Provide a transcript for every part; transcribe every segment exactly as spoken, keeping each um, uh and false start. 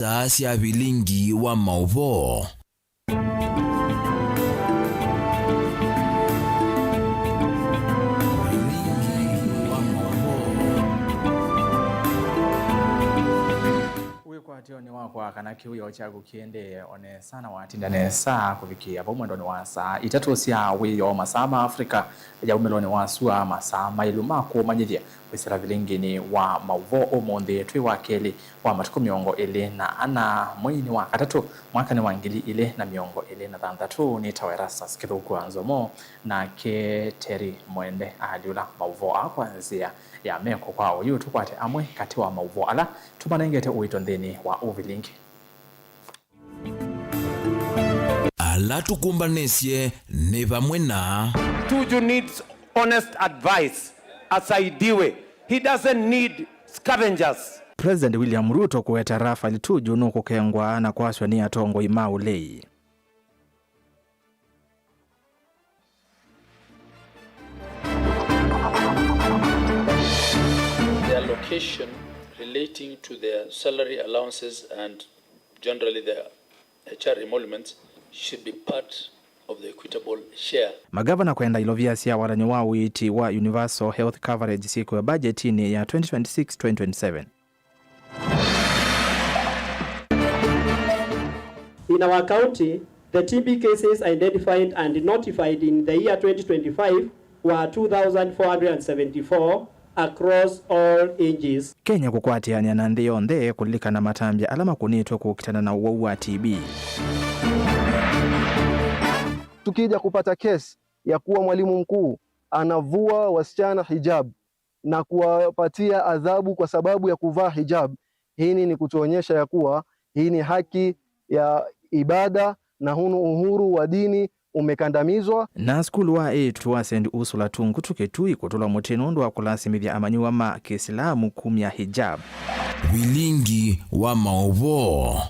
Saa sya vilingi wa maũvoo. Vilingi wa maũvoo. Wĩkwatyonĩ wakwa kana kĩwĩoo kyaku kĩendee o nesa na watinda nesa kũvikĩĩa vau mwendonĩ wa saa itatũ sya wĩoo, masaa ma Africa ya umĩlonĩ wa sua, masaa maĩlu ma kũmanyĩthya kwĩsĩla vilinginĩ wa maũvoo ũmũnthĩ twĩ wa kelĩ wa matukũ mĩongo ĩlĩ na ana, mweinĩ wa katatũ, mwakanĩ wa ngili ilĩ na mĩongo ĩlĩ na thanthatũ. Nĩtawa Erastus Kĩthũku wa Nzomo, nake Terry Mwende alyũla maũvoo aa kwa nzĩa ya meko. Kwa oyu tũkwate amwe katĩ wa maũvoo ala tũmanengete ũito nthĩnĩ wa ũvilingi. Ala tũkũmbanĩsye nĩ vamwe na Tuju needs honest advice, asaidiwe. He doesn't need scavengers. President William Ruto kũweta Raphael Tuju nũkũkengwa na kwasw'a nĩ atongoi ma ũlei. Their allocation relating to their salary allowances and generally their H R emoluments should be part of the equitable share. Magavana kwenda ilovia sya walan'yo wa ũiiti wa universal health coverage syĩkĩwe mbajetinĩ ya twenty twenty-six twenty twenty-seven. In our county, the T B cases identified and notified in the year twenty twenty-five were two thousand four hundred and seventy-four across all ages. Kenya kũkwatĩanĩa na nthĩ yonthe kũlilikana matambya ala makũnĩtwe kũkitana na ũwau wa T B. Tukija kupata kesi ya kuwa mwalimu mkuu anavua wasichana hijab na kuwapatia adhabu kwa sababu ya kuvaa hijab, hii ni kutuonyesha ya kuwa hii ni haki ya ibada na hunu uhuru wa dini umekandamizwa. Na sukulu wa eĩtu wa Saint Ursula Tungutu Kitui kũtũlwa mũtĩ nũndũ wa kũlasimĩthya amanyĩw'a ma Kĩsilamu kumya hijab. Vilingi wa maũvoo.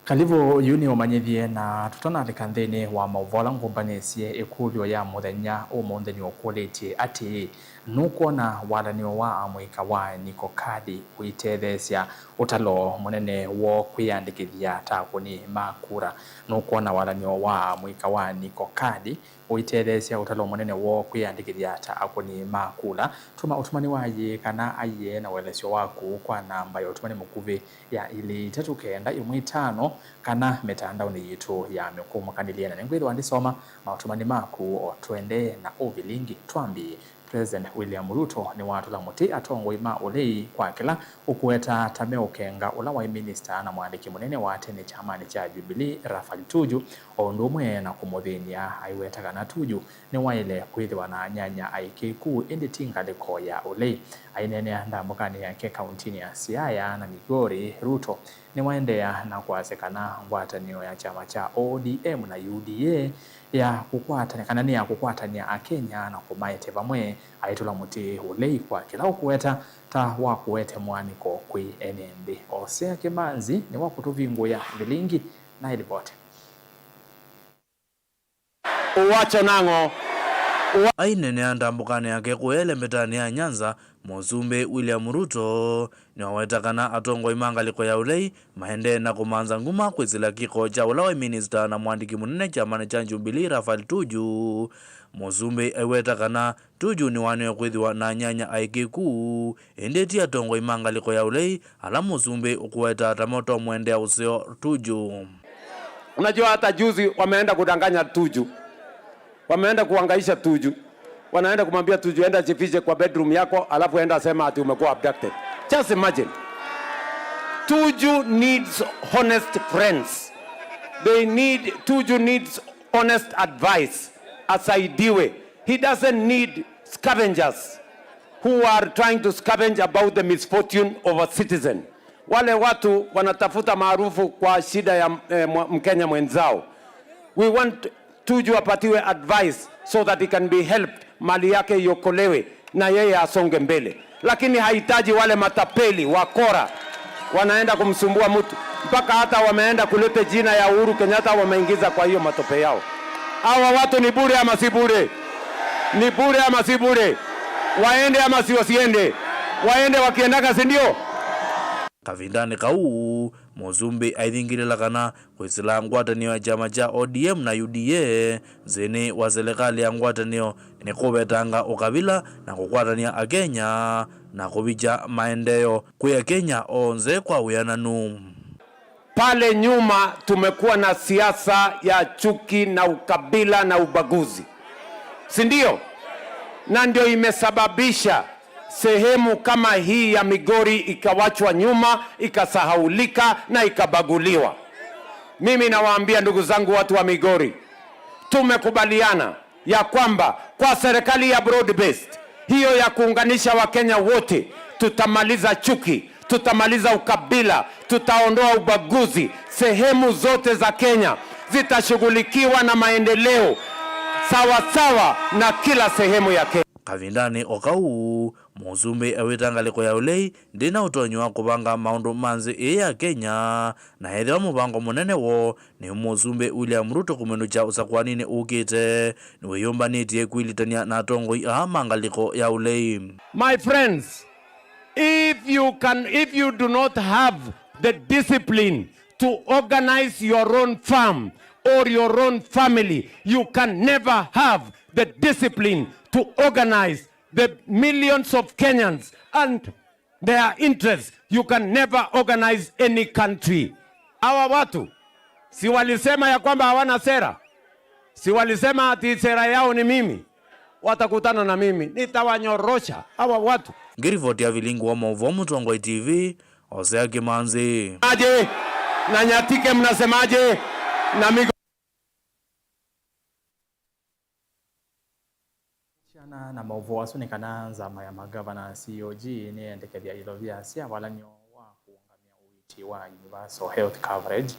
Kalivũ, yu nĩ ũmanyĩthye, na tũtanalika nthĩnĩ wa maũvoo ala ngũmbanĩsye, ĩkũlyo ya mũthenya ũmũnthĩ nĩũkũlĩtye atĩĩ, nũkwona walanĩo wa amũika wa Nikokadi ũitetheesya ũtalo mũnene woo kwĩyandĩkĩthya ta akũni ma kura? Nũkwona walanĩo wa amũika wa Nikokadi ũitetheesya ũtalo mũnene woo kwĩyandĩkĩthya ta akũni ma kula? Tũma ũtũmani wa yĩĩ kana aiee na ũelesyo waku kwa namba ya ũtũmani mũkuvĩ ya ilĩ itatũ kenda ĩmwe itano kana mĩtandaonĩ yitũ ya mĩkũmũkanĩlye, na nĩngwĩthĩwa ndisoma maũtũmani maku o tũendee na ũvilingi. Twambie. President William Ruto nĩwatũla mũtĩ atongoi ma ũlei kwa kĩla ũkũweta ta meũkenga ũla waĩ minista na mwandĩki mũnene wa tene kyamanĩ kya Jubilee, Raphael Tuju, o ũndũ ũmwe na kũmũthĩny'a, aiweta kana Tuju nĩwaĩle kwĩthĩwa na anyanya aĩkĩĩku, ĩndĩ ti ngalĩko ya ũlei. Aineenea ndambũkanĩ yake kauntinĩ ya Siaya na Migori, Ruto nĩwaendeea na kwasya kana ngwatanĩo ya kyama kya O D M na U D A ya kũkwatany'a, kana nĩ ya kũkwatany'a Akenya na kũmaete vamwe. Aitũla mũtĩ ũlei kwa kĩla ũkũweta ta wa kũete mwanĩko kwĩ ene nthĩ. Osea Kĩmanzi nĩwakũtũvingũĩa vilingi na ĩlivoti. Uwacho nang'o. Uwa- Aineenea ndambũkanĩ yake kũya ĩlembetanĩ ya Nyanza, Mũsumbĩ William Ruto nĩwaweta kana atongoi ma ngalĩko ya ũlei maendee na kũmanza nguma kwĩsĩla kĩko kya ũla waĩ minista na mwandĩki mũnene kyamanĩ kya Jubilee, Raphael Tuju. Mũsumbĩ aiweta kana Tuju nĩwanewe kwĩthĩwa na anyanya aĩkĩĩku, ĩndĩ ti atongoi ma ngalĩko ya ũlei ala mũsumbĩ ũkũweta ta mo to mũendea ũseo Tuju. Unajua, hata juzi wameenda kudanganya Tuju, wameenda kuhangaisha Tuju, wanaenda kumwambia Tuju, "Enda jifiche kwa bedroom yako, alafu enda sema ati umekuwa abducted." Just imagine. Tuju needs honest friends. They need, Tuju needs honest advice. Asaidiwe. He doesn't need scavengers who are trying to scavenge about the misfortune of a citizen. Wale watu wanatafuta maarufu kwa shida ya, eh, mwa-, Mkenya mwenzao. We want Tuju apatiwe advice so that he can be helped, mali yake iokolewe na yeye asonge mbele. Lakini hahitaji wale matapeli, wakora, wanaenda kumsumbua mtu, mpaka hata wameenda kuleta jina ya Uhuru Kenyatta, wameingiza kwa hiyo matope yao. Hawa watu ni bure ama si bure? Ni bure ama si bure? Waende ama si wasiende? Waende wakiendanga, si ndio? Kavindanĩ kau, mũsumbĩ aithingĩlĩla kana kwĩsĩla ngwatanĩo ya kyama kya O D M na U D A nthĩnĩ wa silikalĩ ya ngwatanĩo nĩ kũvetanga ũkavila na kũkwatany'a Akenya na kũvikya maendeeo kwĩ Akenya onthe kwa wĩananu. Pale nyuma tumekuwa na siasa ya chuki na ukabila na ubaguzi, si ndio? Na ndio imesababisha sehemu kama hii ya Migori ikawachwa nyuma, ikasahaulika na ikabaguliwa. Mimi nawaambia, ndugu zangu, watu wa Migori, tumekubaliana ya kwamba kwa serikali ya broad based, hiyo ya kuunganisha Wakenya wote, tutamaliza chuki, tutamaliza ukabila, tutaondoa ubaguzi. Sehemu zote za Kenya zitashughulikiwa na maendeleo sawa sawa na kila sehemu ya Kenya. Kavindanĩ o kau, mũsumbĩ awĩta ngalĩko ya ũlei ndĩna ũtonyi wa kũvanga maũndũ ma nthĩ ĩĩ ya Kenya, na ethĩwa mũvango mũnene woo nĩ mũsumbĩ William Ruto kũmĩnũkya ũsakũaninĩ ũkĩte, nĩwĩyũmbanĩtye kwĩlitany'a na atongoi aa ma ngalĩko ya ũlei. My friends, if you can, if you do not have the discipline to organize your own farm or your own family, you can never have the discipline to organize the millions of Kenyans and their interests. You can never organize any country. Hawa watu, si walisema ya kwamba hawana sera? Si walisema ati sera yao ni mimi? Watakutana na mimi, nitawanyorosha hawa watu. Ngĩrivoti ya Vilingi wa Maũvoo Mũtongoi T V, Hosea Kĩmanzi. Aje, na Nyatike mnasemaje? Na Migo- Siana na maũvoo asu nĩ kana nzama ya magavana C O G nĩyendekethya ilovia sya valanyo wa kũũngamya ũiiti wa universal health coverage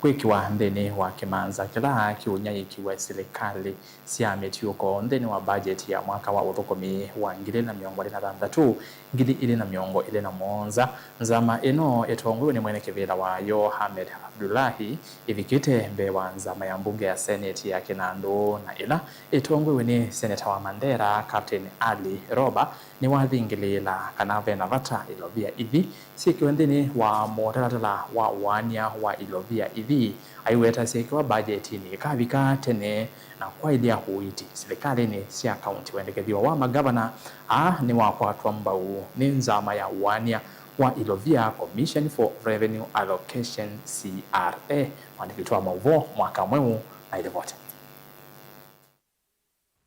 kwĩkĩwa nthĩnĩ wa kĩmanza kĩla kĩũnyaĩĩkiw'e silikalĩ sya mĩtiũko nthĩnĩ wa mbajeti ya mwaka wa ũthũkũmi wa ngili ilĩ na mĩongo ĩlĩ na thanthatũ, ngili ilĩ na mĩongo ĩlĩ na mũonza. Nzama ĩno ĩtongoew'e nĩ mwene kĩvĩla wayo Hamed Abdullahi, ĩvikĩte mbee wa nzama ya mbunge ya Seneti ya Kĩnandũ, na ĩla ĩtongoew'e nĩ seneta wa Mandera, Captain Ali Roba, nĩwathingĩlĩĩla kana ve na vata ilovia ithi syĩkĩwe nthĩnĩ wa mũtalatala wa ũaany'a wa ilovia ithi, aiweta syĩkĩwa mbajetinĩ ikavika tene na kwaĩlya ũiiti silikalĩnĩ sya kaunti. Wendekethyo wa magavana aa nĩwakwatwa mbau nĩ nzama ya ũaany'a wa ilovia, Commission for Revenue Allocation, C R A. Mwandĩki witũ wa maũvoo Mwaka Mweũ na ilivoti.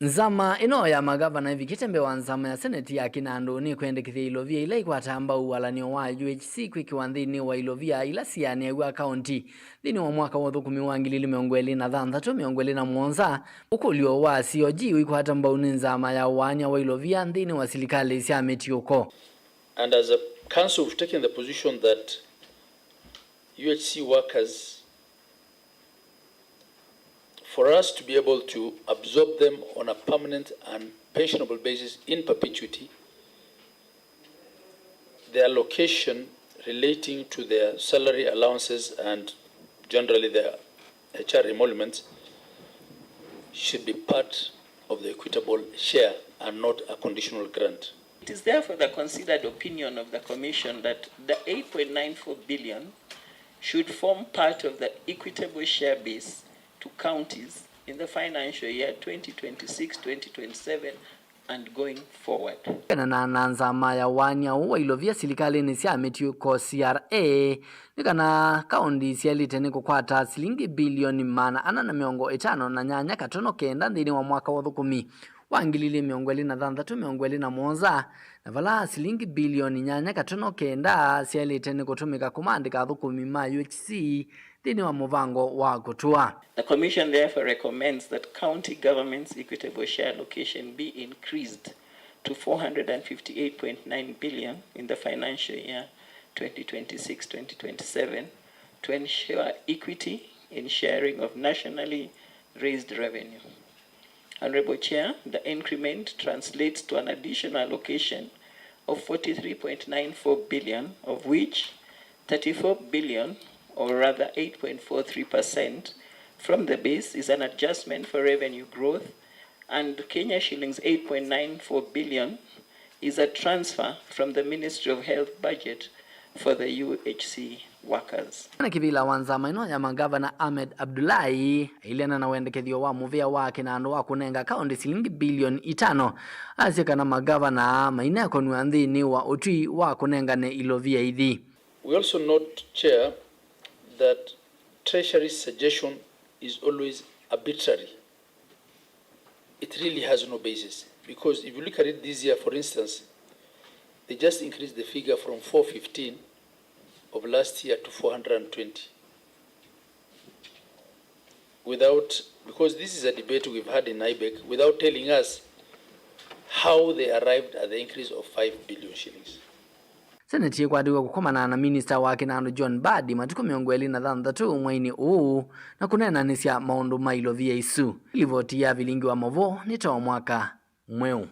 Nzama ĩno ya magavana ĩvikĩte mbee wa nzama ya seneti ya Kĩnandũ nĩkwendekethya ilovia ila ikwataa mbau walanĩo wa U H C kwĩkĩwa nthĩnĩ wa ilovia ila sianĩaw'a kaunti nthĩnĩ wa mwaka wa ũthũkũmi wa ngili ilĩ mĩongo ĩlĩ na thanthatũ, mĩongo ĩlĩ na mũonza. Ũkũlyo wa C O G ũikwata mbau nĩ nzama ya ũaany'a wa ilovia nthĩnĩ wa silikalĩ sya mĩtiũko. And as a council, we've taken the position that U H C workers, for us to be able to absorb them on a permanent and pensionable basis in perpetuity, their allocation relating to their salary allowances and generally their H R emoluments should be part of the equitable share and not a conditional grant. It is therefore the considered opinion of the Commission that the eight point nine four billion should form part of the equitable share base to counties in the financial year twenty twenty-six twenty twenty-seven and going forward. Kwĩanana na nzama ya ũaany'a ũũ wa ilovia silikalĩnĩ sya mĩtiũko, C R A, nĩ kana kaunti syaĩlĩte nĩ kũkwata silingi bilioni maana ana na mĩongo ĩtano na nyanya katono kenda nthĩnĩ wa mwaka wa ũthũkũmi wa ngili ilĩ mĩongo ĩlĩ na thanthatũ, mĩongo ĩlĩ na mũonza, na vala silingi bilioni nyanya katono kenda syaĩlĩte nĩ kũtũmĩka kũmaandĩka athũkũmi ma U H C nthĩnĩ wa mũvango wa kũtũa. The Commission therefore recommends that county government's equitable share allocation be increased to four hundred and fifty-eight point nine billion in the financial year twenty twenty-six twenty twenty-seven to ensure equity in sharing of nationally raised revenue. Honorable Chair, the increment translates to an additional allocation of forty-three point nine four billion, of which thirty-four billion, or rather eight point four three percent, from the base is an adjustment for revenue growth, and Kenya shillings eight point nine four billion is a transfer from the Ministry of Health budget for the U H C workers. Na kĩvĩla wa nzama ĩno ya magavana Ahmed Abdullahi aileana na wendekethyo wa mũvĩa wake na andũ wa kũnenga kaũntĩ silingi bilioni itano, asya kana magavana mainekonw'a nthĩnĩ wa ũtwi wa kũnengane ilovia ithi. We also note, Chair, that Treasury's suggestion is always arbitrary. It really has no basis, because if you look at it this year, for instance, they just increased the figure from four fifteen of last year to four hundred and twenty. Without, because this is a debate we've had in IBEC, without telling us how they arrived at the increase of five billion shillings. Seneti ĩkwatĩw'e kũkomana na minista wa kĩnandũ John Mbadi matukũ mĩongo ĩlĩ na thanthatũ mweinĩ ũũ na kũneenanĩsya maũndũ ma ilovia isu. Livoti ya vilingi wa maũvoo nĩ ta o mwaka mweũ.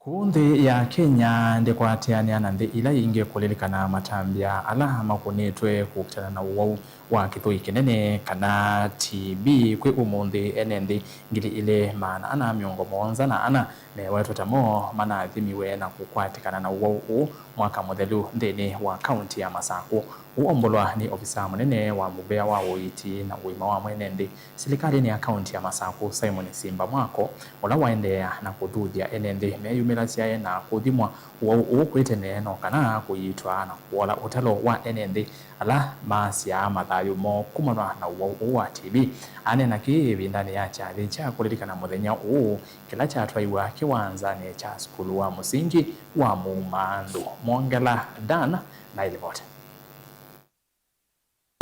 Kũũ nthĩ ya Kenya ndĩkwatĩanĩa na nthĩ ila ingĩ kũlilikana matambya ala makũnĩtwe kũkitana na ũwau wa kĩthũi kĩnene, kana T B, kwĩ ũmũnthĩ. Ene nthĩ ngili ilĩ maana ana mĩongo mũonza na ana mewetwe ta mo manathimiwe na kũkwatĩkana na ũwau ũũ mwaka mũthelu nthĩnĩ wa kaunti ya Masakũ. Ũũ ũmbũlwa nĩ ovisa mũnene wa mũvĩa wa ũiiti na ũima wa mwene nthĩ silikalĩnĩ ya kaunti ya Masakũ, Simon Simba Mwako, ũla waendeea na kũthuthya ene nthĩ meyumĩlasyae na kũthimwa ũwau ũũ kwĩ tene, no kana kũiitwa na kũola ũtalo wa ene nthĩ ala maasyaa mathayũ moo kumanwa na ũwau ũũ wa T B. Aneena kĩĩ ĩvindanĩ ya kyathĩ kya kũlilikana mũthenya ũũ, kĩla kyatwaiwa kĩwanzanĩ kya sukulu wa mũsingi wa Mumandu. Mwongela Dan na ĩlivoti.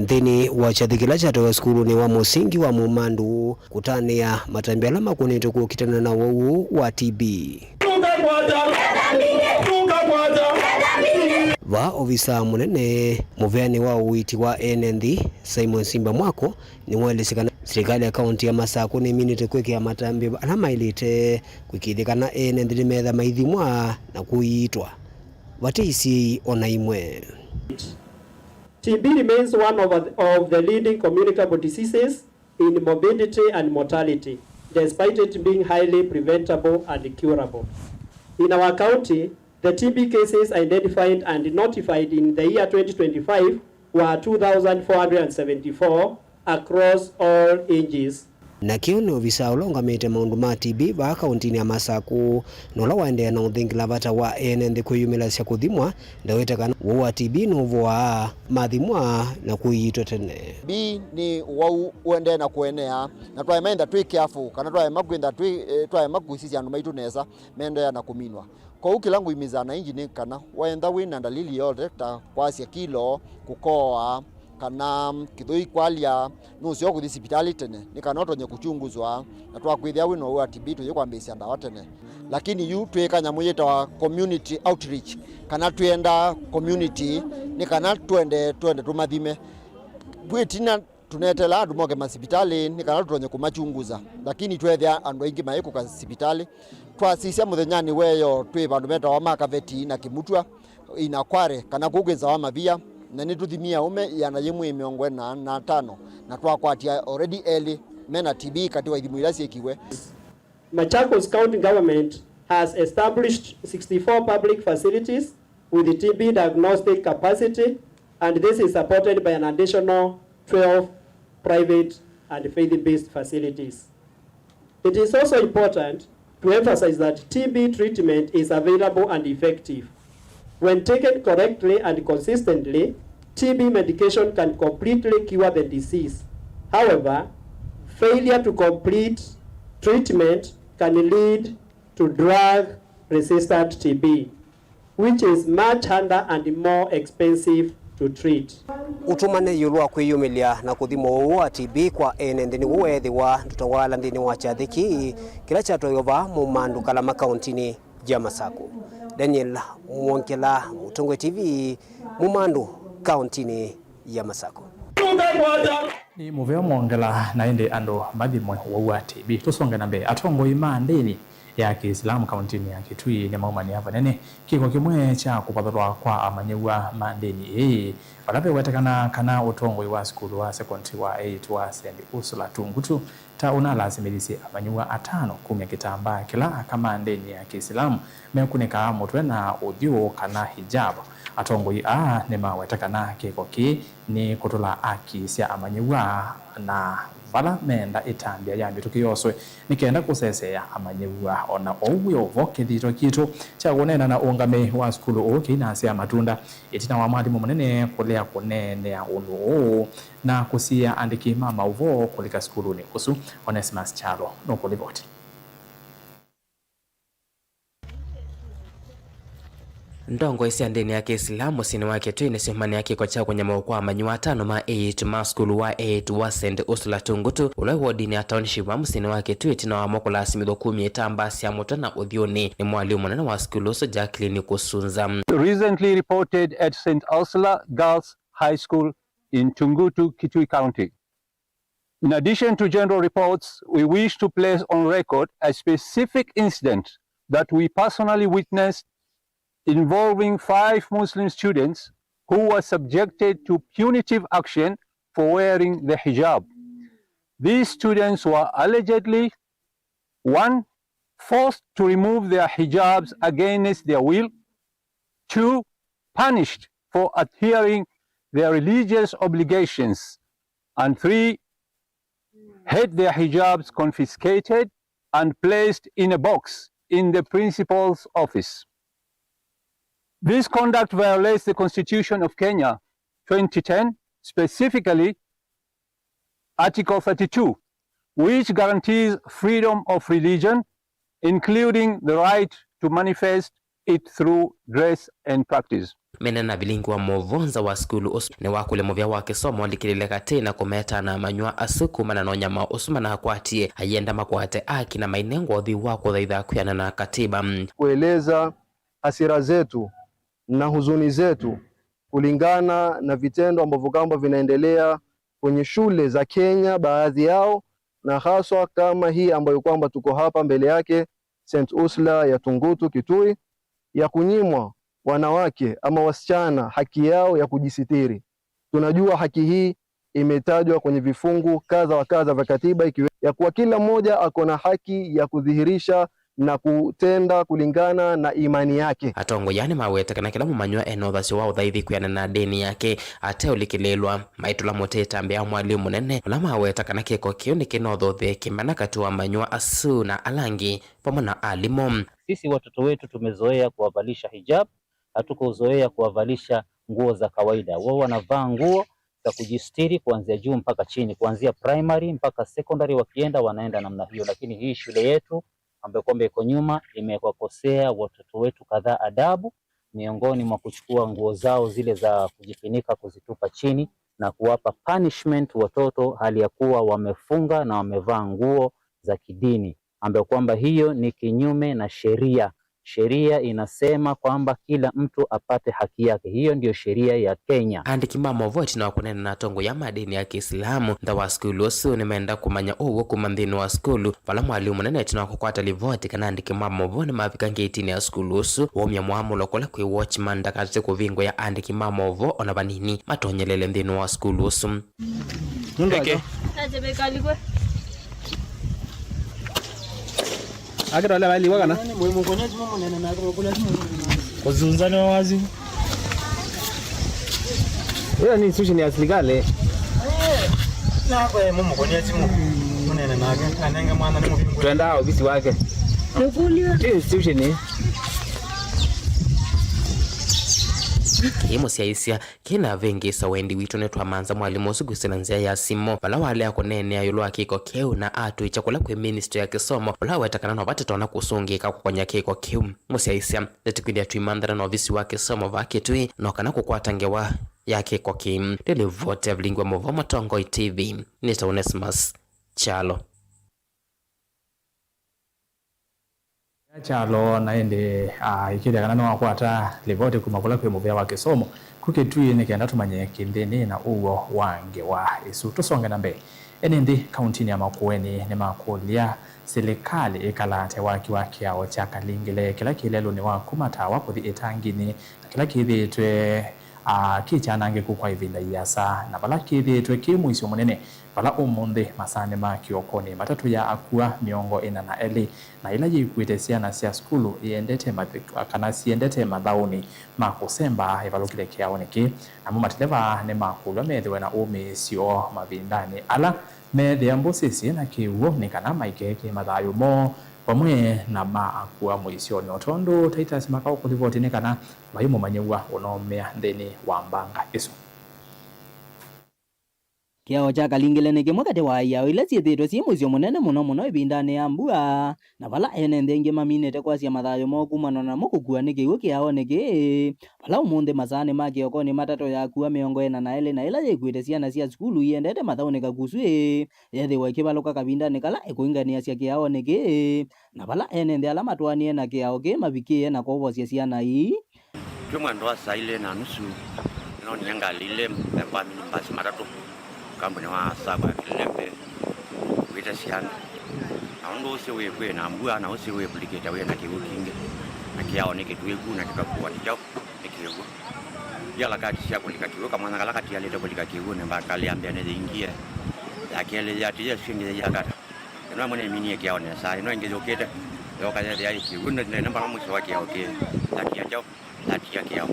Nthĩnĩ wa kyathĩ kĩla kyatwaĩwa sukulunĩ wa mũsingi wa Mumandu kũtanĩa matambya ala makũnĩtwe kũkitana na ũwau ũũ wa T B. Vaa ovisa mũnene mũveanĩ wa ũiiti wa ene nthĩ, Simon Simba Mwako, nĩwaelesya kana silikalĩ ya kaunti ya Masakũ nĩminĩte kwĩkĩa matambya ala maĩlĩte kũĩkĩĩthya kana ene nthĩ nĩmetha maithimwa na kũiitwa vate isyĩi o na imwe. T B remains one of, of the leading communicable diseases in morbidity and mortality, despite it being highly preventable and curable. In our county, the T B cases identified and notified in the year twenty twenty-five were two thousand four hundred and seventy-four across all ages. Nakyo nĩ ovisa ũla ũngamĩte maũndũ ma T B vaa kauntinĩ ya Masakũ, na ũla waendeea na ũthingila vata wa ene nthĩ kwĩyumĩlasya kũthimwa, ndawete kana ũwau wa T B nũvoaa mathimwa na kũiitwa tene. T B nĩ ũwau ũendee na kũenea, na twaema ĩntha twĩ careful, kana twaema kwĩntha twĩ, eh, twaema kũsisya andũ maitũ nesa, meendeea na kũminwa. Kwoou kĩla ngũimĩza anaingi nĩ kana, weentha wĩ na ndalili yote ta kwasya kilo, kũkoa, kana kĩthũi kwalya, nũseo kũthi sipitalĩ tene nĩ kana ũtonye kũkyunguzwa, na twakwĩthĩa wĩ na ũwau wa T B tũyĩkwambĩĩsya ndawa tene. Lakini yu twĩ kanyamũ yĩtawa community outreach, kana twĩenda community nĩ kana twende, twende tũmathime. Twĩtina tũneetelaa andũ moke masipitalĩ nĩ kana tũtonye kũmachunguza, lakini tweethĩa andũ aingĩ mayĩkũka sipitalĩ. Twasisya mũthenyanĩ weyo twĩ vandũ metawa Makaveti na Kĩmutwa, Inakware, kana kũu kwĩsawa mavia, na nĩtũthimie aũme ĩana yĩmwe mĩongo ĩna na atano, na twakwatia already elĩ me na T B katĩ wa ithimo ila syĩkiwe. Machakos County Government has established sixty-four public facilities with T B diagnostic capacity, and this is supported by an additional twelve private and faith-based facilities. It is also important to emphasize that T B treatment is available and effective. When taken correctly and consistently, T B medication can completely cure the disease. However, failure to complete treatment can lead to drug-resistant T B, which is much harder and more expensive to treat. Ũtũmane ĩũlũ wa kwĩyũmĩlya na kũthimwa ũwau wa T B kwa ene nthĩ nĩw'o weethĩwa ndũtawaala nthĩnĩ wa kyathĩ kĩĩ kĩla kyatwaĩwe vaa Mumandu Kalama kauntinĩ ya Masakũ. Daniel Mwongela, Mũtongoi T V, Mumandu, kauntinĩ ya Masakũ. Nĩ mũvea Mwongela, na ĩndĩ andũ mathimwe ũwau wa T B. Tũsonge na mbee. Atongoi ma ndĩni ya Kĩislamu kauntinĩ ya Kitui nĩmaumania vanene kĩko kĩmwe kya kũvathũlwa kwa amanyĩw'a ma ndĩni ĩĩ, vala vewetekana kana ũtongoi wa sukulu wa sekondari wa eight wa Saint Ursula Tungutu ta ũnalasimĩthisye amanyĩw'a atano kumya kĩtambaa kĩla aka ma ndĩni ya Kĩislamu mekunĩkaa mũtwe na ũthyũ kana hijab. Atongoi aa nĩmaweta kana kĩko kĩĩ nĩ kũtũla aki sya amanyĩw'a na vala meenda ĩtambya ya mĩtũkĩ yoswe nĩ kenda kũseseea amanyĩw'a. O na ũu wĩ o vo, kĩthito kitũ kya kũneena na ũngamĩi wa sukulu ũũ kĩinasya matunda ĩtina wa mwalimũ mũnene kũlea kũneenea ũndũ ũũ na kũsiĩĩa andĩki ma maũvoo kũlika sukulunĩ ũsu. Onesimus Kyalo nũkũlivoti. Ndongoi sya ndĩni ya Kĩislamu mũsyĩnĩ wa Kitui nĩsyũmanĩa kĩko kya kũnyamaũa kwa amanyĩw'a atano ma eight ma sukulu wa eight wa Saint Ursula Tungutu, ũla wĩ wodinĩ ya Township wa mũsyĩnĩ wa Kitui, ĩtina wamo kũlasimĩthw'a kumya ĩtambaa sya mũtwe na ũthyũnĩ nĩ mwalimũ mũnene wa sukulu ũsu, Jacqueline Kusunza. Recently reported at Saint Ursula Girls High School in Tungutu, Kitui County. In addition to general reports, we wish to place on record a specific incident that we personally witnessed involving five Muslim students who were subjected to punitive action for wearing the hijab. These students were allegedly, one, forced to remove their hijabs against their will, two, punished for adhering their religious obligations, and three, had their hijabs confiscated and placed in a box in the principal's office. This conduct violates the Constitution of Kenya twenty ten, specifically Article thirty-two, which guarantees freedom of religion, including the right to manifest it through dress and practice. Mena na vilingi wa maũvoo nza wa sukulu ũsu nĩwakũlya mũvĩa wa kĩsomo ũlikĩlĩle katĩ na kũmeta na amanyĩw'a asu kumana na ũnyamao ũsu manakwatie, ayenda makwate aki na mainengwa ũthwii wa kũthaitha kwĩanana na katiba. Kueleza hasira zetu na huzuni zetu kulingana na vitendo ambavyo kwamba vinaendelea kwenye shule za Kenya, baadhi yao, na haswa kama hii ambayo kwamba tuko hapa mbele yake, Saint Ursula ya Tungutu Kitui, ya kunyimwa wanawake ama wasichana haki yao ya kujisitiri. Tunajua haki hii imetajwa kwenye vifungu kadha wa kadha vya katiba, ikiwe ya kuwa kila mmoja ako na haki ya kudhihirisha na kutenda kulingana na imani yake. Atongoi aa nĩmaweta kana kĩla mũmanyĩw'a ena ũthasyo wa ũthaithi kwĩanana na ndĩni yake ateũlikĩlĩĩlwa. Maitũla mũtĩ ĩtambya ya mwalimũ mũnene, vala maweta kana kĩko kĩu nĩkĩnothothee kĩmena katĩ wa amanyĩw'a asu na ala angĩ vamwe na alimũ. Sisi watoto wetu tumezoea kuwavalisha hijab, hatukuzoea kuwavalisha nguo za kawaida. Wao wanavaa nguo za kujistiri kuanzia juu mpaka chini, kuanzia primary mpaka secondary, wakienda wanaenda namna hiyo, lakini hii shule yetu ambayo kwamba iko nyuma imewakosea watoto wetu kadhaa adabu, miongoni mwa kuchukua nguo zao zile za kujifunika kuzitupa chini na kuwapa punishment watoto hali ya kuwa wamefunga na wamevaa nguo za kidini, ambayo kwamba hiyo ni kinyume na sheria. Sheria inasema kwamba kila mtu apate haki yake. Hiyo ndio sheria ya Kenya. Andĩki ma maũvoo ĩtina wa kũneena na atongoi aa ma ndĩni ya Kĩislamu nza wa sukulu ũsu nĩmenda kũmanya ũw'o kuma nthĩnĩ wa sukulu, vala mwalimũ mũnene ĩtina wa kũkwata livoti kana andĩki ma maũvoo nĩmavika ngetinĩ ya sukulu ũsu, waumya mũamũlo kũla kwĩ watchman ndakatete kũvingũĩa andĩki ma maũvoo ona vanini matonyelele nthĩnĩ wa sukulu ũsu. Eke. Akĩtolea vailiwa kana? Kũzunza nĩ wazi. Hiyo ni institution ya serikali. Nakwe mumũkũnĩa simũ. Mũnene nake, anenge mwana nĩ mũvingu. Twenda ofisi wake. Ti institution. Kĩĩ mũsyaĩĩsya. Kĩnavĩngĩĩsa wendi witũ, nĩtwamanza mwalimũ ũsu kwĩsĩla nzĩa ya simũ vala walea kũneenea ĩũlũ wa kĩko kĩu na atwĩkya kũla kwĩ Ministry ya Kĩsomo, ũla waweta kana no vate twana kũsũngĩĩka kũkony'a kĩko kĩu. Mũsyaĩĩsya, nĩtũkwĩthĩa tũimanthana na ovisi wa kĩsomo vaa Kitui no kana kũkwata ngewa ya kĩko kĩu. Ndĩ livoti ya vilingi wa maũvoo Mũtongoi T V, nĩtawa Onesimus Kyalo. Ya Kyalo na ĩndĩ, ah, ĩkĩthya kana nĩwakwata livoti kuma kũla kwĩ mũvĩa wa kĩsomo ku Kitui nĩ kenda tũmanye kĩndĩnĩ na ũw'o wa ngewa ĩsu. Tũsonge na mbee. Ene nthĩ kauntinĩ ya Makueni nĩmakũlya silikalĩ ĩkalate waki wa kĩao kya Kalingile kĩla kĩ lelũnĩ wa kuma Tawa kũthi Ĩtanginĩ, na kĩla kĩthĩĩtwe, a, kĩ kyanangĩku kwa ĩvinda ĩasa, na vala kĩthĩĩtwe kĩ mũisyo mũnene, vala ũmũnthĩ masaanĩ ma kĩokonĩ matatũ ya akua mĩongo ĩna na elĩ, na ĩla yĩkuĩte syana sya sukulu iendete mathi-, kana siendete mathaũnĩ ma kũsemba ĩvalũkile kĩaonĩ kĩĩ. Namo mateleva nĩmakũlw'a methĩwe na ũmĩĩsyo mavindanĩ ala meethĩa mbũsĩ syĩ na kĩw'ũ nĩ kana maikekĩe mathayũ moo vamwe na ma akua mũisyonĩ, o tondũ Titus Makau kũlivoti nĩ kana vai mũmanyĩw'a ũnoomea nthĩnĩ wa mbanga ĩsu. Kĩao kya Kalingile nĩ kĩmwe katĩ wa iao ila syĩthĩĩtwe syĩ mũisyo mũnene mũno mũno ĩvindanĩ ya mbua, na vala ene nthĩ aingĩ maminĩte kwasya mathayũ moo kumana namo kũkua nĩ kĩw'ũ kĩaonĩ kĩĩ, vala ũmũnthĩ masaanĩ ma kĩokonĩ matatũ ya akua mĩongo ĩna na elĩ na ĩla yĩkuĩte syana sya sukulu iendete mathaũnĩ kakusw'ĩ, yeethĩwa ĩkĩvalũka kavindanĩ kala ĩkũinganĩasya kĩaonĩ kĩĩ, na vala ene nthĩ ala matwaanie na kĩao kĩĩ mavikĩĩe na kwovosya syana ii. Twĩ mwendo wa saa ilĩ na nusu, nĩnonie ngalĩ ilĩ, eh, kwa minibus matatũ, kambuni wa Sacco ya Kĩlembe, kuĩte syana. Na ũndũ ũsĩ wĩ kwĩ na mbua, na ũsĩ wĩ kulikĩte wĩ na kĩw'ũ kingĩ, na kĩao nĩ kĩtuĩku, na kĩkakuwa nĩ kyaũ, nĩ kĩw'ũ. Ĩ alakati sya kũlika kĩw'ũ, kamwanya kala katialĩte kũlika kĩw'ũ, nĩ mbakalĩ ya mbee nĩyĩingie, ya kelĩ yatĩĩa, ĩsu ĩngĩ yĩakata. Ĩno ĩmwe nĩminie kĩao nesa, ĩno ĩngĩ yũkĩte, yoka yethĩa ĩ kĩw'ũ, nĩ, nĩ, nĩ mbana mũisyo wa kĩao kĩ, yatia kyaũ, yatia kĩao.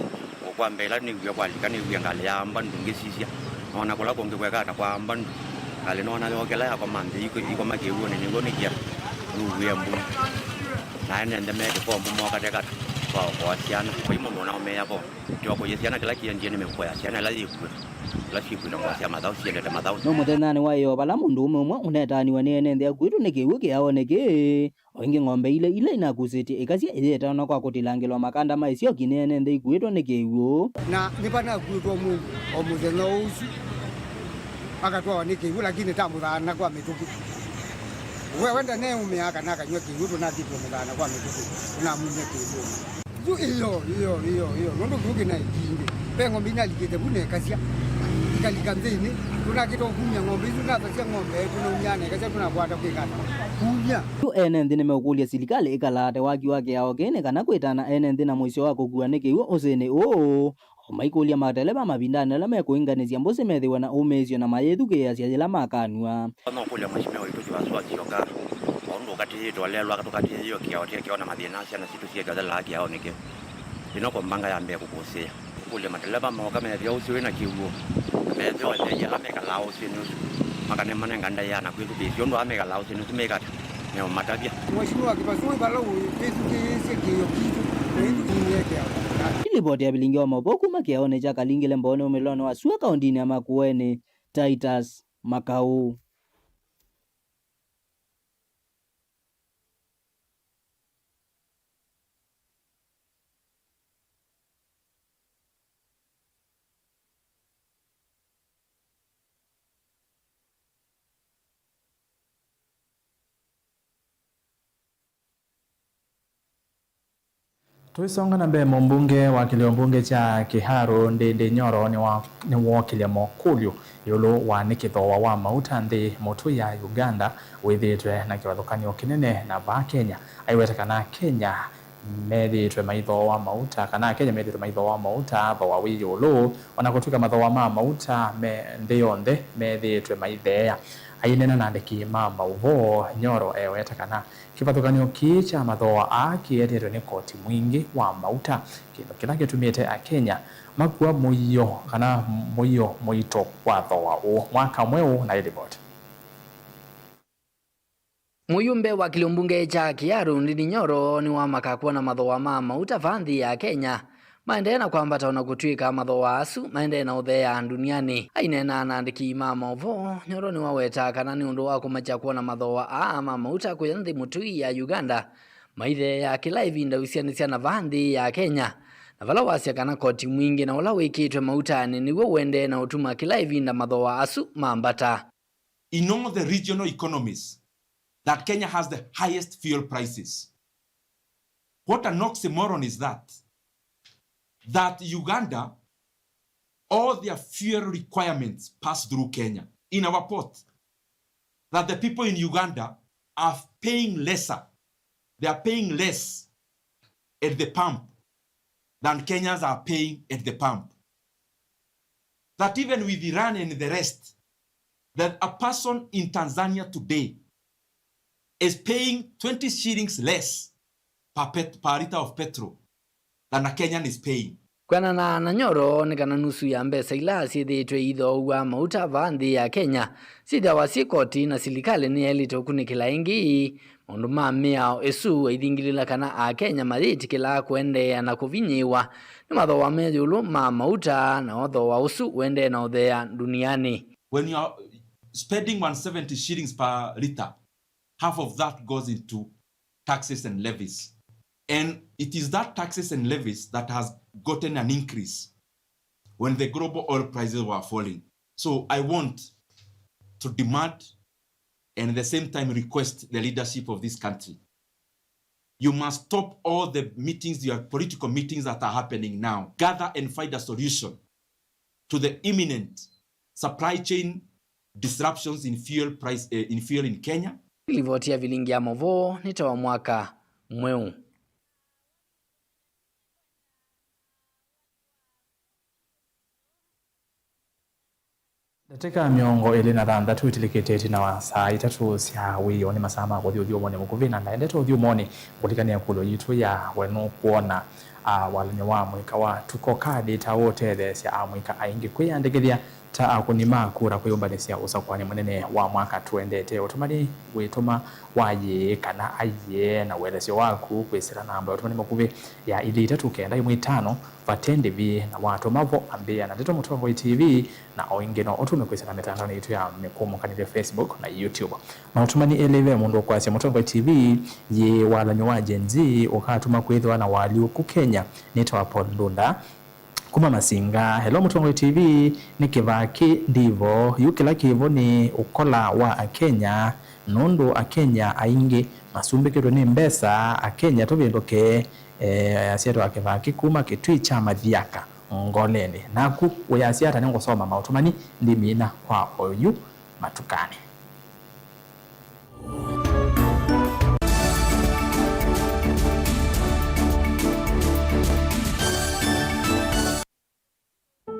Ũkwa mbee ĩla nĩw'ie kwalika, nĩw'ie ngalĩ yaamba ndu ngĩsisya, noona kũla kũngĩ kwekata kwaamba ndu. Ngalĩ noona yokela yakoma nthĩ, iko-, ikoma kĩw'ũnĩ, nĩw'o nĩkia nũw'ie mbuni. Na ene nthe me kĩkombo mokatekata, twaokoa syana. Vai mũndũ ũnaũmĩĩa vo, tĩokũie syana kĩla kĩendie nĩ mĩvuko ya syana ĩla yĩkuĩte. Ĩla syĩkwĩta ngũa sya mathaũ siendete mathaũnĩ. No mũthenyanĩ wa ĩoo, vala mũndũ ũme ũmwe ũnetaaniwe nĩ ene nthĩ akuĩtwe nĩ kĩw'ũ kĩaonĩ kĩĩ, o ĩngĩ ng'ombe ilĩ ila inakusĩtye ĩkasya ĩyĩtano kwa kũtilangĩlwa makanda ma ĩsyoki nĩ ene nthĩ ikuĩtwe nĩ kĩw'ũ. Na nĩvanakuĩtwe mũndũ o mũthenya ũsu akatwawa nĩ kĩw'ũ, lakini tamũthaana kwa mĩtũkĩ. We wenda neũmĩaa kana akanywa kĩw'ũ, tũnathitwe mũthaana kwa mĩtũkĩ, tũnamumya kĩw'ũ. Yu, ĩyo, ĩyo, ĩyo, ĩyo, nũndũ kĩw'ũ kĩnaĩ kingĩ. Ve ng'ombe inalikĩte vu na ĩkasya, ikalika nthĩnĩ. Tũnakĩta ũkumya ng'ombe isu, nathasya ng'ombe, tũnaumya na ĩkasya, tũnakwata kwĩkata. Kumya. Yu ene nthĩ nĩmeũkũlya silikalĩ ĩkalaate waki wa kĩao kĩĩ nĩ kana kwĩtana ene nthĩ na mũisyo wa kũkua nĩ kĩw'ũ ũsĩnĩ ũũ, o maikũlya mateleva mavindanĩ ala mekũinganĩsya mbũsĩ methĩwe na ũmĩĩsyo na mayĩthukĩĩasya yĩla makanw'a. Nokũlya Mheshimiwa witũ Joas Wasyoka, o ũndũ ũkatĩĩtwe ũlelwa tũkatĩĩo kĩao kĩĩ kĩona mathĩna syana sitũ syĩkathelaa kĩaonĩ kĩĩ. Ĩno ko mbanga ya mbee kũkũsĩĩa. Kũlya mateleva mooka methĩa ũsĩ wĩ na kĩw'ũ, na methĩa athei ala mekalaa ũsĩnĩ ũsu makane manenga ndaĩa na kwĩthukĩĩsya ũndũ ala mekalaa ũsĩnĩ ũsu mekata, meũmatavya. Mheshimiwa Kĩvasu, wĩ vala wĩthukĩĩsye kĩĩo kitũ, na ĩndĩ kĩmĩekea. Nĩ livoti ya vilingi wa maũvoo kuma kĩaonĩ kya Kalingile Mbooni ũmĩlonĩ wa sua kaũndĩnĩ ya Makueni, Titus Makau. Tũisonga na mbee, mũmbunge wa kĩlĩo mbunge kya Kiharu, Ndindi Nyoro, nĩwa-, nĩwookĩlya mokũlyo ĩũlũ wa nĩkĩ thooa wa mauta nthĩ mũtũi ya Uganda wĩthĩĩtwe na kĩvathũkany'o kĩnene na vaa Kenya. Aiweta kana Kenya methĩĩtwe maithooa mauta, kana Akenya methĩĩtwe maithooa mauta thooa wĩ ĩũlũ, o na kũtw'ĩka mathooa ma mauta me nthĩ yonthe methĩĩtwe maitheea. Aineena na andĩki ma maũvoo, Nyoro eweta kana kĩvathũkany'o kĩĩ kya mathooa aa kĩetetwe nĩ koti mwingĩ wa mauta, kĩndũ kĩla kĩtumĩte Akenya makua mũio, kana mũio mũito wa thooa ũũ. Mwaka mweũ na ĩlivoti. Mũyumbe wa kĩlĩo mbunge kya Kiharu, Ndindi Nyoro, nĩwamaka kwona mathooa ma mauta vaa nthĩ ya Kenya maendee na kwambata, o na kũtw'ĩka mathooa asu maendee na ũtheea ndunianĩ. Aineenaa na andĩki ma maũvoo, Nyoro nĩwawetaa kana nĩ ũndũ wa kũmakya kwona mathooa aa ma mauta kũya nthĩ mũtũi ya Uganda maitheea kĩla ĩvinda ũsianĩsya na vaa nthĩ ya Kenya, na vala wasya kana koti mwingĩ na ũla wĩkĩtwe mautanĩ nĩw'o ũendee na ũtuma kĩla ĩvinda mathooa asu mambata. In all the regional economies, that Kenya has the highest fuel prices. What an oxymoron is that? That Uganda, all their fuel requirements pass through Kenya in our port. that the people in Uganda are paying lesser, they are paying less at the pump than Kenyans are paying at the pump. That even with Iran and the rest, that a person in Tanzania today is paying twenty shillings less per, pet, per liter of petrol than a Kenyan is paying. Kwĩanana na Nyoro, nĩ kana nusu ya mbesa ila syĩthĩĩtwe iithoow'a mauta vaa nthĩ ya Kenya syĩthĩawa syĩ koti, na silikalĩ nĩyaĩlĩte ũkunĩkĩla ĩngĩ maũndũ ma mĩao ĩsu aithingĩlĩla kana Akenya mayĩtĩkĩlaa kũendeea na kũvinyĩĩwa nĩ mathooa me ĩũlũ ma mauta, na thooa ũsu ũendee na ũtheea ndunianĩ. When you are spending one seventy shillings per liter, half of that goes into taxes and levies. And it is that taxes and levies that has gotten an increase when the global oil prices were falling. So I want to demand and at the same time request the leadership of this country, you must stop all the meetings, your political meetings that are happening now. Gather and find a solution to the imminent supply chain disruptions in fuel price, eh, in fuel in Kenya. Livoti ya vilingi ya movoo nĩ ta wa mwaka mweũ. Ndatĩka mĩongo ĩlĩ na thanthatũ ĩtilĩkĩte ĩtina wa saa itatũ sya wĩoo. Nĩ masaa ma kũthi ũthyũmũonĩ mũkuvĩ, na ndaendete ũthyũmũonĩ, ngũlikania kũlyo yitũ ya we nũkwona, a, walany'o wa amũika wa tuko kadi ta ũtetheesya amũika aingĩ kwĩyandĩkĩthya ta akũni ma kura kwĩyũmbanĩsya ũsakũani mũnene wa mwaka tũendete. Ũtũmani wĩtũma wa yĩĩ kana aiee na ũelesyo waku kwĩsĩla namba ya ũtũmani mũkuvĩ ya ilĩ itatũ kenda ĩmwe itano vate ndĩvi, na watũma vo ambĩĩa na ndeto Mũtongoi T V, na o ĩngĩ no ũtũme kwĩsĩla mĩtandaonĩ yitũ ya mĩkũmũkanĩlyo, Facebook na YouTube. Maũtũmani elĩ, ve mũndũ ũkwasya Mũtongoi T V yĩ walany'o wa Gen Z ũkatuma kwĩthĩwa na ũalyũku Kenya. Nĩtawa Paul Ndunda kuma Masinga. Hello Mũtongoi T V, nĩ kĩvaa kĩ ndivo yu, kĩla kĩvo nĩ ũkola wa Akenya, nũndũ Akenya aingĩ masumbĩkĩtwe nĩ mbesa. Akenya tũvĩndũke. Eh, asyetwa kĩvaa kĩ kuma Kĩtui kya Mathiaka Ngoleni. Naku wĩasya ata? Nĩngũsoma maũtũmani ndimina kwa oyu matukanĩ.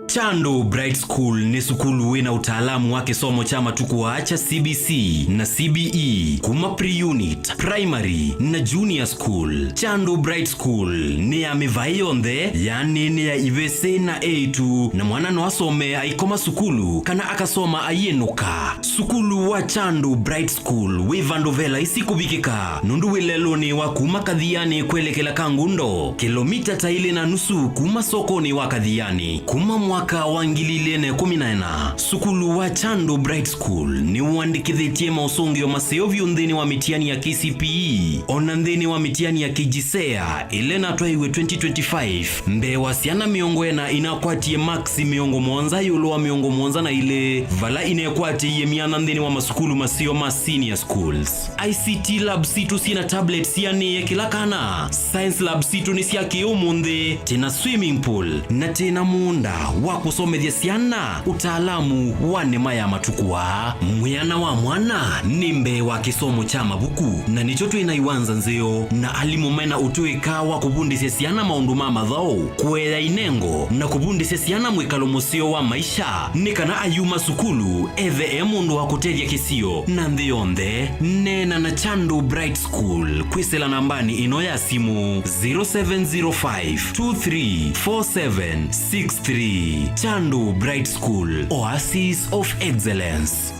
Chandu Bright School nĩ sukulu wĩ na ũtaalamu wa kĩsomo kya matukũ aa kya C B C na C B E, kuma pre-unit, primary, na junior school. Chandu Bright School nĩ ya mĩvaĩ yonthe, yaani nĩ ya ivĩsĩ na eĩtu, na mwana no asome aikoma sukulu kana akasoma aiĩnũka. Sukulu wa Chandu Bright School wĩ vandũ ve laisi kũvikĩka, nũndũ wĩ lelũnĩ wa kuma Kathiani kwelekela Kangundo, kĩlomita ta ilĩ na nusu kuma sokonĩ wa Kathiani. Kuma mwaka wa ngili ilĩ na ĩkũmi na ĩna, sukulu wa Chandu Bright School nĩwandĩkĩthĩtye maũsũngĩo maseo vyũ nthĩnĩ wa mĩtiani ya K C P E, o na nthĩnĩ wa mĩtiani ya K J S E A ĩla ĩnatwaiwe twenty twenty-five. Mbee wa syana mĩongo ĩna inakwatie maksi mĩongo mũonza ĩũlũ wa mĩongo mũonza na ilĩ, vala inekwatĩie myanya nthĩnĩ wa masukulu maseo ma senior schools. I C T lab sitũ syĩ na tablets sianĩe kĩla kana. Science lab sitũ nĩ sya kĩ-ũmũnthĩ, twĩ na swimming pool, na twĩ na mũũnda wa kũsomethya syana ũtaalamu wa nĩma ya matukũ aa. Mwĩana wa mwana nĩ mbee wa kĩsomo kya mavuku, na nĩkyo twĩ na iwanza nzeo na alimũ mena ũtũĩka wa kũvundĩsya syana maũndũ ma mathaũ, kũea inengo, na kũvundĩsya syana mwĩkalo mũseo wa maisha, nĩ kana ayuma sukulu ethe e mũndũ wa kũtethya kĩsio na nthĩ yonthe. Neena na Chandu Bright School kwĩsĩla nambanĩ ĩno ya simũ, zero seven zero five two three four seven six three. Chandu Bright School, Oasis of Excellence.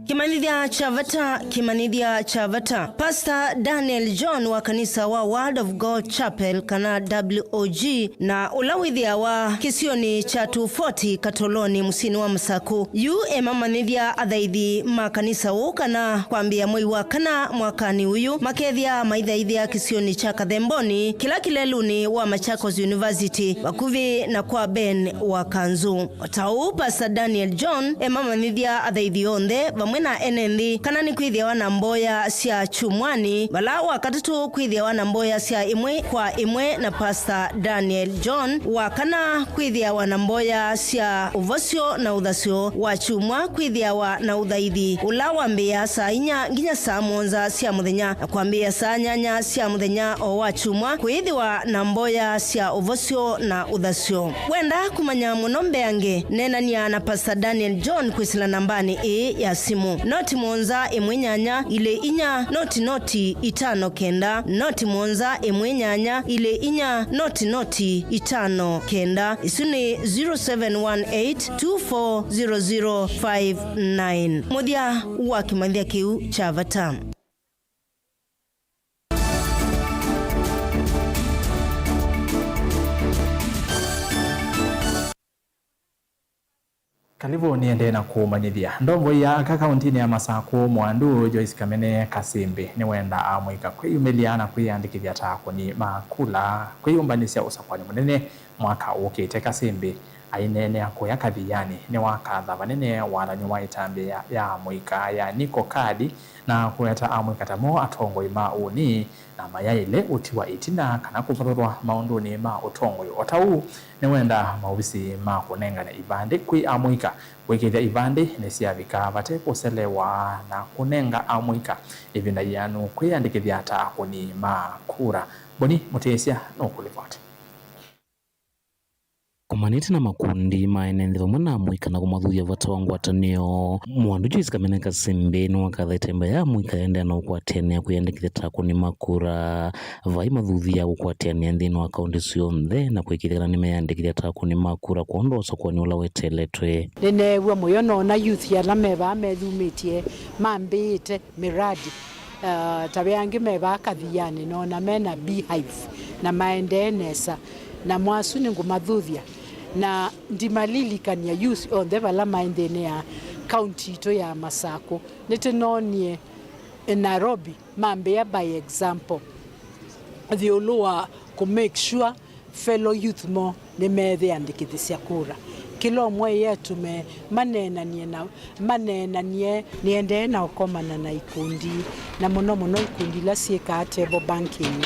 Kĩmanyĩthya kya vata, kĩmanyĩthya kya vata. Pastor Daniel John wa kanisa wa Word of God Chapel, kana W O G, na ũla wĩthĩawa kĩsionĩ kya two forty Katoloni, mũsyĩnĩ wa Masakũ, yu emamanyĩthya athaithi ma kanisa ũũ kana kwambĩĩa mwei wa kana mwakanĩ ũyũ makethĩa maithaithĩa kĩsionĩ kya Kathemboni, kĩla kĩ lelũnĩ wa Machakos University, vakuvĩ na kwa Ben wa Kanzũ. O ta ũu, Pastor Daniel John emamanyĩthya athaithi onthe vamwe ĩmwe na ene nthĩ, kana nĩ kwĩthĩawa na mboya sya kyumwani, vala wa katatũ kwĩthĩawa na mboya sya ĩmwe kwa ĩmwe na Pastor Daniel John, wa kana kwĩthĩawa na mboya sya ũvosyo na ũthasyo, wa kyumwa kwĩthĩawa na ũthaithi ũla wambĩĩa saa inya nginya saa mũonza sya mũthenya, na kwambĩĩa saa nyanya sya mũthenya o wa kyumwa kũĩthĩwa na mboya sya ũvosyo na ũthasyo. Wenda kũmanya mũno mbeange, neenania na Pastor Daniel John kwĩsĩla nambanĩ ĩĩ ya simũ, noti mũonza ĩmwe nyanya ilĩ inya noti noti itano kenda, noti mũonza ĩmwe nyanya ilĩ inya noti noti itano kenda. Isu nĩ zero seven one eight two four zero zero five nine. Mũthya wa kĩmanyĩthya kĩu kya vata. Karibu, niendee na kũmanyĩthya. Ndongoi ya aka kauntinĩ ya Masakũ, Mwandu Joyce Kamene Kasimbi, nĩwendaa amũika kwĩyumĩlya na kwĩyandĩkĩthya ta akũni ma kula kwĩyũmbanĩsya ũsakũani mũnene mwaka ũkĩte. Kasimbi aineenea kũya Kathiani nĩwakatha vanene wathani wa ĩtambya ya, ya amũika ya NECO card na kũweta amũika ta mo atongoi ma ũnĩ na mayaĩle ũtiwa ĩtina kana kũvathũlwa maũndũnĩ ma ũtongoi. O ta ũu, nĩwendaa maovisi ma kũnengane ivandĩ kwĩ amũika kũĩkĩĩthya ivandĩ nĩsyavika vate kũselewa na kũnenga amũika ĩvinda yĩanu kwĩyandĩkĩthya ta akũni ma kura. Boni Mũtĩsya nũkũlivoti. Komanĩte na makundi ma ene nthĩ vamwe na amũika na kũmathuthya vata wa ngwatanĩo, Mwandu Joyce Kamene Kasimbi nĩwakatha ĩtambya ya amũika yaendeea na ũkwatĩanĩa kwĩyandĩkĩthya ta akũni ma kura. Vai mathuthya kũkwatĩanĩa nthĩnĩ wa kaunti syonthe na kũĩkĩĩthya kana nĩmeyandĩkĩthya ta akũni ma kura kwondũ wa ũsakũani ũla weteeletwe. Nĩneew'a mũyo noona youth ala me vaa meyumĩtye mambĩĩte miradi. Uh, ta ve angĩ me vaa Kathiani, noona me na beehive na maendee nesa, namo asu nĩngũmathuthya, na ndimalilikany'a youth onthe vala maĩ nthĩnĩ ya kaunti itũ ya Masakũ. Nĩtũnoonie Nairobi mambĩa by example ĩũlũ wa kũ make sure fellow youth mo nĩmeeyĩandĩkĩthĩsya kura. Kĩla ũmwe ĩatume maneenanie na maneenanie. Nĩendee na ũkomana na ikundi, na mũno mũno ikundi ila syĩkaa table banking,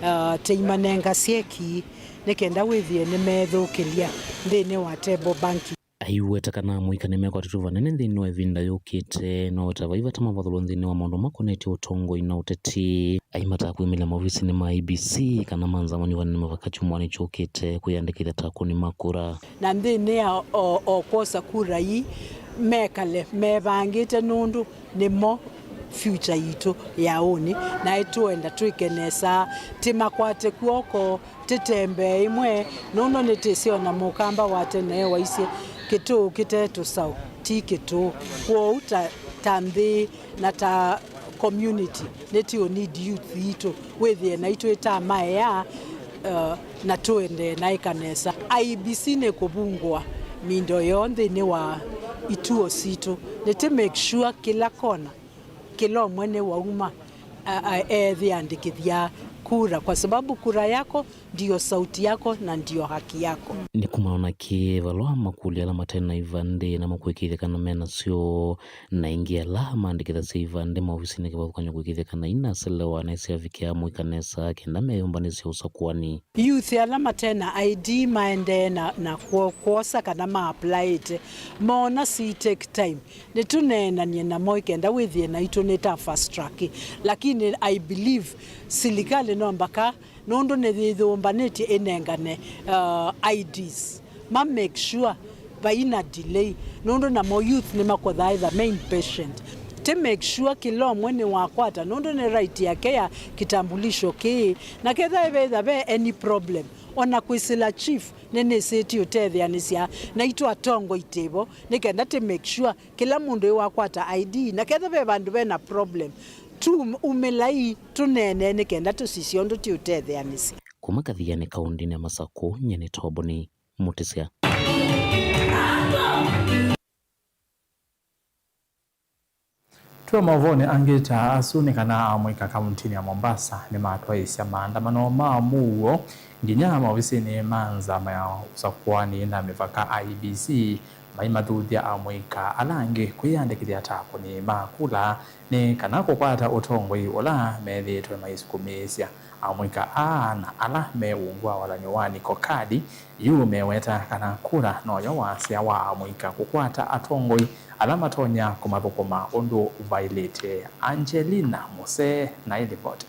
uh, teimanenga syeki nĩ kenda wĩthĩe nĩmeethũkĩlya nthĩnĩ wa table banking. Aiweta kana amũika nĩmekwatĩtwe vanene nthĩnĩ wa ĩvinda yũkĩte, no ta vai vata mavathũlwa nthĩnĩ wa maũndũ makonetye ũtongoi na ũteti. Aimataa kwĩmĩlya maovisinĩ ma I E B C kana manzamany'e vanene mavaka kyumwanĩ kyũkĩte kwĩyandĩkĩthya ta akũni ma kura. Na nthĩnĩ ya o, o kwosa kura ii, mekale mevangĩte nũndũ nĩmo future yitũ ya ũnĩ, na ĩtũenda twĩke nesa, tĩmakwate kw'oko, tĩtembee ĩmwe, nũndũ nĩtĩsĩ ona mũkamba wa tene waisye, "Kĩtũũ kĩte tũsaũ ti kĩtũũ." Kwoou ta, ta nthĩ na ta community, nĩtũũ need youth yitũ wĩthĩe naitũ ĩtamaea, uh, na tũendee na ĩka nesa. I E B C nĩkũvungũa mindo yoo nthĩnĩ wa ituo sitũ, nĩtĩ make sure kĩla kona kĩla ũmwe nĩwauma, a, a, eethĩandĩkĩthya kura, kwa sababu kura yako ndio sauti yako na ndio haki yako. Nĩ kumana na kĩ valũa makũlyo ala mate na ivandĩ namo kũĩkĩĩthya kana me nasyo, na ĩngĩ ala maandĩkĩthasya ivandĩ maovisinĩ kĩvathũkany'o kũĩkĩĩthya kana inaselewa na isyavikĩa amũika nesa kenda meyũmbanĩsya ũsakũani. Youth ala mate na I D maendee na, na kwo-, kwosa kana ma applyĩte, moona si take time, nĩtũneenanie namo ĩkenda wĩthĩe naitũ nĩ ta fast track. Lakini I believe silikalĩ no mbaka, nũndũ nĩyĩyũmbanĩtye ĩnengane, uh, I Ds, ma make sure vaina delay, nũndũ namo youth nĩmakothaa ĩtha me impatient. Tĩ make sure kĩla ũmwe nĩwakwata, nũndũ nĩ right yake ya kitambulisho kĩĩ, na ketha ĩvethwa ve any problem, ona kwĩsĩla chief, nĩnĩsĩtye ũtetheanĩsya naitũ atongoi tĩvo, nĩ kenda tĩ make sure kĩla mũndũ ĩwakwata I D, na ketha ve vandũ vena problem, tũumĩlai tũneenee nĩ kenda tũsisye ũndũ tĩ ũtetheanĩsya. Kuma Kathiani kaũndĩnĩ ya Masakũ, nyie nĩ Toboni Mũtĩsya. Twĩ maũvoonĩ angĩ ta asu nĩ kana amũika kauntinĩ ya Mombasa nĩmatwaĩĩsya maandamano ma mũuo nginya maovisinĩ ma nzama ya ũsakũani na mĩvaka I E B C Maimathuthya amũika ala angĩ kwĩyandĩkĩthya ta akũni ma kula nĩ kana kũkwata ũtongoi ũla methĩĩtwe maisukumĩĩsya. Amũika aa na ala me ungu wa wathani wa Nick Okadi yu meweta kana kura noyo wasya wa amũika kũkwata atongoi ala matonya kũmathũkũma ũndũ vaĩlĩte. Angelina Mose na ĩlivoti.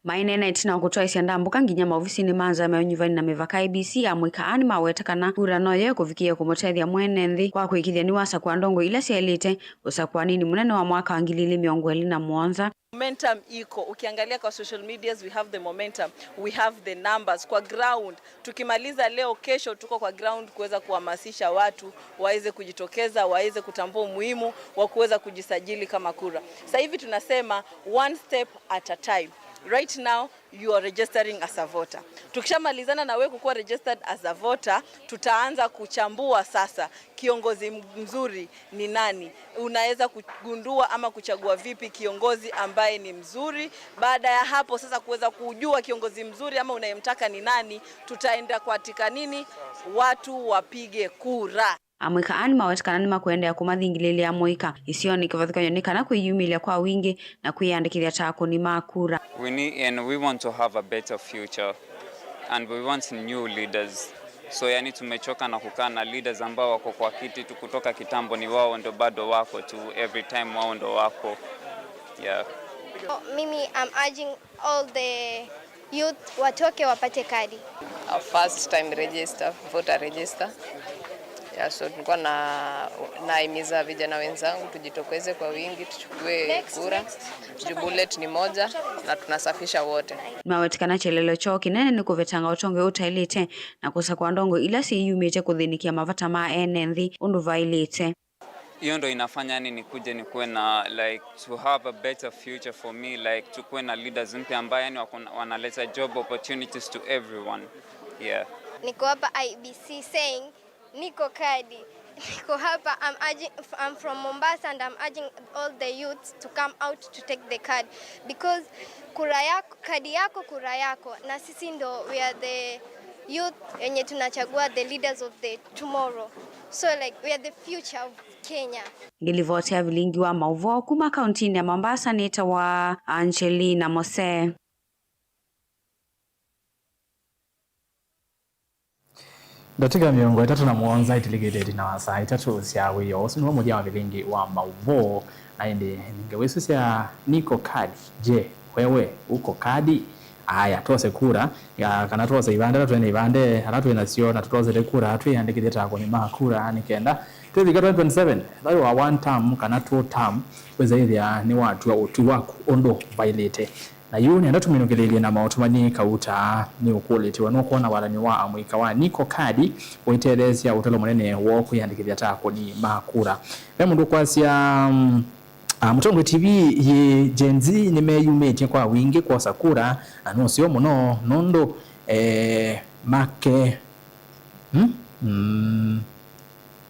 Maineena ĩtina wa kũtwaĩsya ndambũka nginya maovisinĩ ma nzama ya ũnyuvani na mĩvaka, I E B C, amũika aa nĩmaweta kana kura noyo ĩkũvikĩĩa kũmũtethya mwene nthĩ kwa kũĩkĩĩthya nĩwasakũa ndongoi ila syaĩlĩte ũsakũanĩnĩ mũnene wa mwaka wa ngili ilĩ mĩongo ĩlĩ na mũonza. Momentum iko. Ukiangalia kwa social medias, we have the momentum, we have the numbers. Kwa ground, tukimaliza leo, kesho tuko kwa ground kuweza kuhamasisha watu waweze kujitokeza, waweze kutambua umuhimu wa kuweza kujisajili kama kura. Sasa hivi tunasema one step at a time. Right now, you are registering as a voter. Tukishamalizana na wewe kukuwa registered as a voter, tutaanza kuchambua sasa kiongozi m-, mzuri ni nani. Unaweza kugundua ama kuchagua vipi kiongozi ambaye ni mzuri. Baada ya hapo sasa kuweza kujua kiongozi mzuri ama unayemtaka ni nani, tutaenda katika nini? Watu wapige kura. Amũika aa nĩmaweta kana nĩmakũendeea kũmathingĩlĩĩlya amũika isionĩ kĩvathũkany'o nĩ kana kwĩyumĩlya kwa wingĩ na kwĩyandĩkĩthya ta akũni ma kura. We need, and we want to have a better future, and we want new leaders. So, yani, tumechoka na kukaa na leaders ambao wako kwa kiti tu kutoka kitambo, ni wao ndo bado wako tu, every time wao ndo wako. Yeah. Mimi, I'm urging all the youth watoke wapate kadi. A first time register, voter register. Yeah, so tulikuwa na, naimiza vijana wenzangu tujitokeze kwa wingi tuchukue kura. Juu bullet ni moja na tunasafisha wote. Nĩmaweta kana kyelelo kyoo kĩnene nĩ kũvetanga ũtongoi ũtaĩlĩte na kũsakũa ndongoi ila syĩyumĩtye kũthĩnĩkĩa mavata ma ene nthĩ ũndũ vaĩlĩte. Hiyo ndo inafanya yani nikuje nikuwe na, like, to have a better future for me, like, tukuwe na leaders mpya ambaye yani wako na, wanaleta job opportunities to everyone. Yeah. Niko hapa I E B C saying niko kadi. Niko hapa, I'm urging, I'm from Mombasa and I'm urging all the youths to come out to take the card because kura yako, kadi yako, kura yako, na sisi ndo we are the youth wenye tunachagua the leaders of the tomorrow. So, like, we are the future of Kenya. Ngĩlivoti ya vilingi wa maũvoo kuma kauntinĩ ya Mombasa nĩtawa Angelina Mose. Ndatĩka mĩongo ĩtatũ na mũonza itilikĩte ĩtina wa saa itatũ sya wĩoo. Ũsu nĩw'o mũthya wa vilingi wa maũvoo, na ĩndĩ ningewĩsũsya niko kadi. Je, wewe uko kadi? Aya, twose kura, ya, kana twose ivande, ala twĩ na ivande, ala twĩ nasyo, na tũtosete kura, twĩyandĩkĩthye ta akũni ma kura, nĩ kenda twĩvika twenty twenty-seven, thayũ wa one term kana two term, wĩsa ĩthĩa nĩwatw'a ũtwi waku ũndũ vaĩlĩte. Na yu nenda tũminũkĩlĩlye na maũtũmani kauta nĩũkũlĩtĩwe nũkwona wathani wa amũika wa niko kadi ũitetheesya ũtalo mũnene woo kwĩyandĩkĩthya ta akũni ma kura. Ve mũndũ ũkwasya, mm, Ah, Mũtongoi T V yĩ Gen Z nĩmeyumĩtye kwa wingĩ kwosa kura, na nũseo mũno nũndũ, eh, make, hmm? Mm,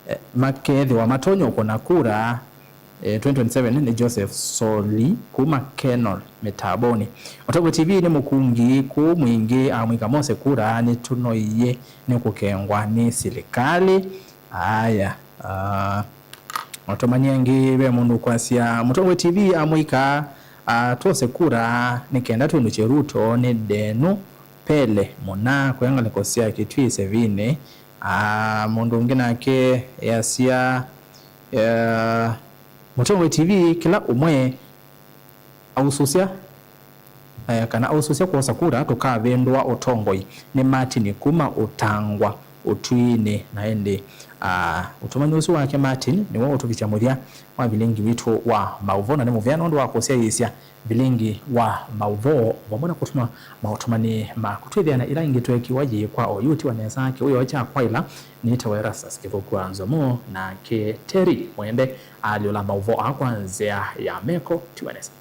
eh, makeethĩwa matonya ũkũna kura, eh, twenty twenty-seven. Nĩ Joseph Soli kuma Kenol Mĩtambonĩ. Mũtongoi T V nĩ mũkungi kũu mwingĩ amwĩka mose kura nĩtũnoie nĩ kũkengwa nĩ silikalĩ. Aya, ah, maũtũmani angĩ ve mũndũ ũkwasya, Mũtongoi T V amũika, ah, twose kura nĩ kenda twĩnũkye Ruto nĩ ndenu pele mũna kũya ngalĩko sya Kitui Sevinĩ. Ah, mũndũ ũngĩ nake easya, eh, Mũtongoi T V kĩla ũmwe ausũsya, eh, kana ausũsya kwosa kura tũkavĩndũa ũtongoi nĩ Martin kuma Ũtangwa Ũtwinĩ. Na ĩndĩ, ah, ũtũmani ũsu wake Martin nĩw'o ũtũvikya mũthya wa vilingi witũ wa maũvoo, na nĩ mũvea nũndũ wa kũsyaĩĩsya vilingi wa maũvoo vamwe na kũtuma maũtũmani maku. Twĩthĩana ĩla ĩngĩ twekiwa yĩĩ kwa oyu tiwa nesa kĩwĩoo kya kwaĩla. Nĩtawa Erastus Kĩthũku wa Nzomo, nake Terry Mwende alyũla maũvoo aa kwa nzĩa ya meko. Tiwa nesa.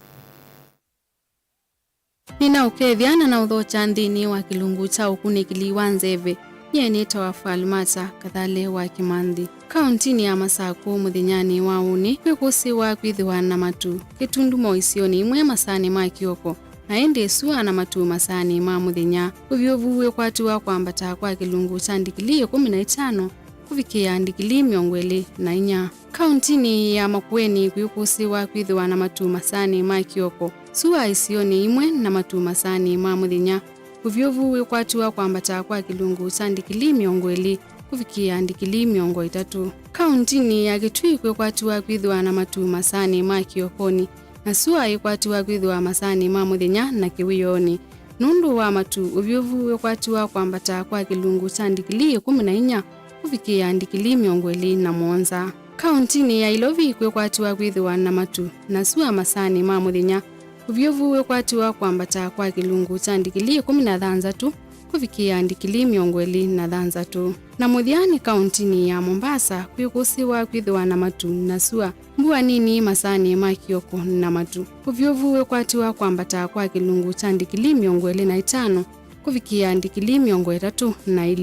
Nĩnaũkethya na naũthokya nthĩnĩ wa kĩlungu kya ũkunĩkĩli wa nzeve. Nyie nĩtawa Falmata Kathale wa Kĩmanthi. Kauntinĩ ya Masakũ mũthenyanĩ wa ũnĩ, kwĩkũsĩwa kwĩthĩwa na matu kĩtundumo isionĩ imwe masaanĩ ma kĩoko. na ĩndĩ sua na matu masaanĩ ma mũthenya. Ũvyũvu wĩkwatiwa kwambata kwa kĩlungu kya ndikilii ĩkũmi na itano kũvikĩĩa ndikilii mĩongo ĩlĩ na inya. Kauntinĩ ya Makueni kwĩkũsĩĩwa kwĩthĩwa na matu masaanĩ ma kĩoko, sua isionĩ imwe na matu masaanĩ ma mũthenya. Ũvyũvu wĩkwatiwa kwambata kwa kĩlungu kya ndikilii mĩongo ĩlĩ kũvikĩĩa ndikilii mĩongo ĩtatũ. Kauntinĩ ya Kitui kwĩkwatiwa kwĩthĩwa na matu masaanĩ ma kĩokonĩ, na sua ĩkwatiwa kwĩthĩwa masaanĩ ma mũthenya na kĩwĩoonĩ. Nũndũ wa matu, ũvyũvu wĩkwatiwa kwambata kwa kĩlungu kya ndikilii ĩkũmi na inya kũvikĩĩa ndikilii mĩongo ĩlĩ na mũonza. Kauntinĩ ya Ilovi kwĩkwatiwa kwĩthĩwa na matu na sua masaanĩ ma mũthenya. Ũvyũvu wĩkwatiwa kwambata kwa kĩlungu kya ndikilii ĩkũmi na thanthatũ kũvikĩĩa ndikilii mĩongo ĩlĩ na thanthatũ. Na mũthya nĩ kauntinĩ ya Mombasa kwĩkũsĩĩwa kwĩthĩwa na matu na sua, mbua nini masaanĩ ma kĩoko na matu. Ũvyũvu wĩkwatiwa kwambata kwa kĩlungu kya ndikilii mĩongo ĩlĩ na itano kũvikĩĩa ndikilii mĩongo ĩtatũ na ilĩ.